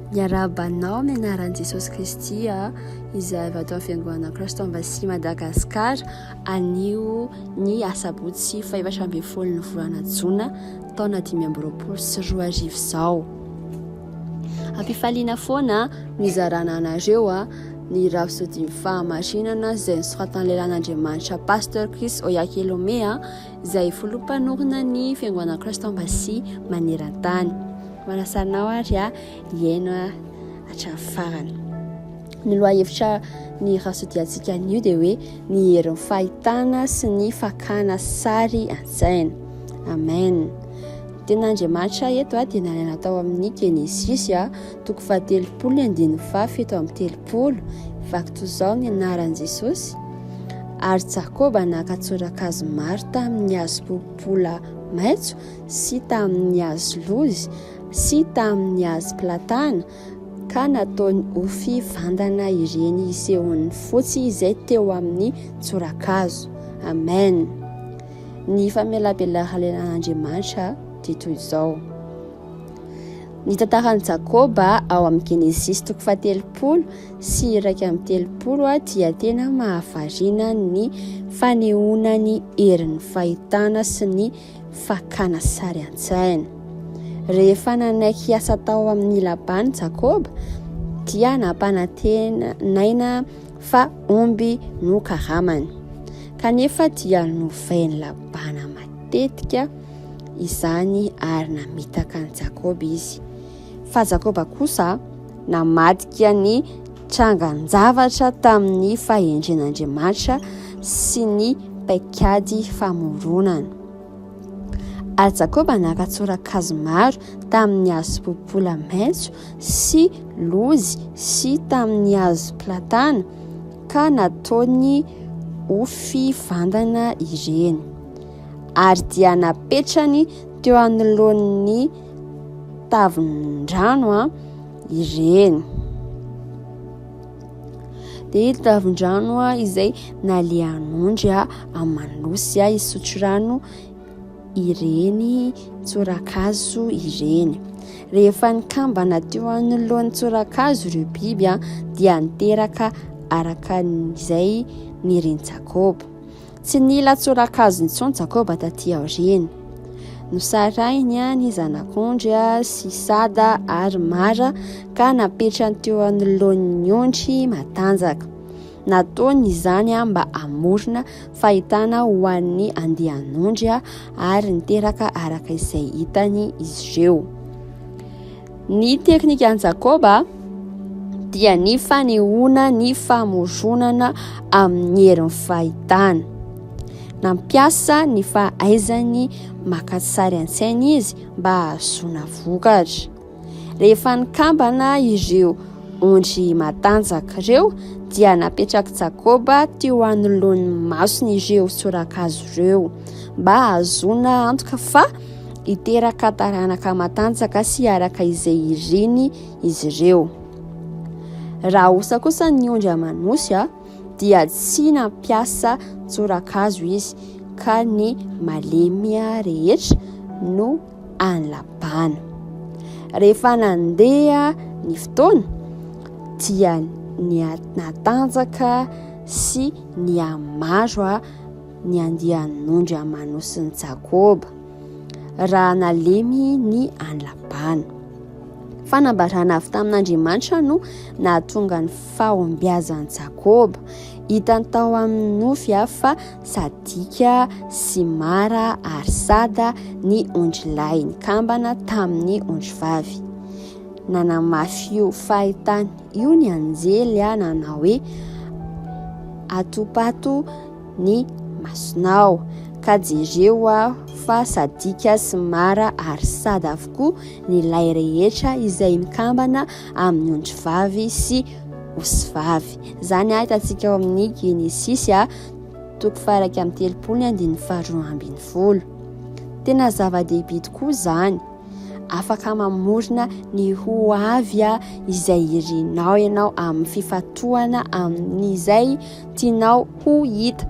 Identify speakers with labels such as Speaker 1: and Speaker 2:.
Speaker 1: Miarahaba anao amin'ny anaran'i Jesosy Kristy izay avy ato amin'ny Fiangonana Christ Embassy Madagascar anio ny asabotsy fahefatra ambin'ny folon'ny volana jona taona 2025 izao. Ampifaliana foana no izarana anareo ny Rapsodie Fahamarinana izay nosoratan'ny lehilahin'Andriamanitra Pasteur Chris Oyakhilome izay filoha mpanorina ny Fiangonana Christ Embassy maneran-tany. Manasa anao ary hihaino hatramin'ny farany. Ny lohahevitra ny rasodiantsika anio dia hoe ny herin'ny fahitana sy ny fakana sary an-tsaina. Amen. Tenin'Andriamanitra eto dia nalaina tao amin'ny Genesisy toko fahatelopolo ny andininy faha-37. Vaky toy izao ny anaran'i Jesosy. Ary Jakoba naka tsorakazo maro tamin'ny hazo popola maitso sy tamin'ny hazo lozy sy tamin'ny hazo platana, ka nataony ho fivandana ireny hisehoan'ny fotsy izay teo amin'ny tsorakazo. Amen. Ny famelabelaran'Andriamanitra dia toy izao. Ny tantaran'i Jakoba ao amin'ny Genesisy toko fahatelopolo sy 31 dia tena mahavariana ny fanehoana ny herin'ny fahitana sy ny fakana sary an-tsaina. Rehefa nanaiky hiasa tao amin'i Labana Jakoba dia nampanantenaina fa omby no karamany. Kanefa dia novain'i Labana matetika izany ary namitaka an'i Jakoba izy. Fa Jakoba kosa namadika ny trangan-javatra tamin'ny fahendren'Andriamanitra sy ny paikady famoronana. Ary Jakoba naka tsorakazo maro tamin'ny hazo popola maitso sy lozy sy tamin'ny hazo platana ka nataony ho fivandana ireny. Ary dia napetrany teo anoloan'ny tavin-drano ireny. Dia tavin-drano izay nalehan'ondry aman'osy hisotro rano ireny tsorakazo ireny. Rehefa nikambana teo anoloan'ny tsorakazo ireo biby dia niteraka araka izay nirin'i Jakoba. Tsy nila tsorakazo intsony Jakoba tatỳ aoriana. Nosarahiny ny zanak'ondry sy sada ary mara ka napetrany teo anoloan'ny ondry matanjaka. Nataony izany mba hamorona fahitana ho an'ny andian'ondry ary niteraka araka izay hitany izy ireo. Ny teknikan'i Jakoba dia ny fanehoana ny famoronana amin'ny herin'ny fahitana. Nampiasa ny fahaizany maka sary an-tsaina izy mba hahazoana vokatra. Rehefa nikambana ireo ondry matanjaka ireo dia napetrak'i Jakoba teo anoloan'ny masony ireo tsorakazo ireo mba hahazoana antoka fa hiteraka taranaka matanjaka sy araka izay iriny izy ireo. Raha osa kosa ny ondry aman'osy dia tsy nampiasa tsorakazo izy ka ny malemy rehetra no an'i Labana. Rehefa nandeha ny fotoana dia natanjaka sy nihamaro ny andian'ondry aman'osin'i Jakoba, raha nalemy ny an'i Labana. Fanambarana avy tamin'Andriamanitra no nahatonga ny fahombiazan'i Jakoba. Hitany tao amin'ny nofy fa sadika sy mara ary sada ny ondrilahy nikambana tamin'ny ondrivavy. Nanamafy io fahitana io ny anjely nanao hoe, Atopato ny masonao, ka jereo aho fa sadika sy mara ary sada avokoa ny lay rehetra izay mikambana amin'ny ondrivavy sy osivavy. Izany hitantsika ao amin'ny Genesisy toko faha-31 ny andininy faha-12. Tena zava-dehibe tokoa izany. Afaka mamorona ny ho avy izay irinao ianao amin'ny fifantohana amin'izay tianao ho hita.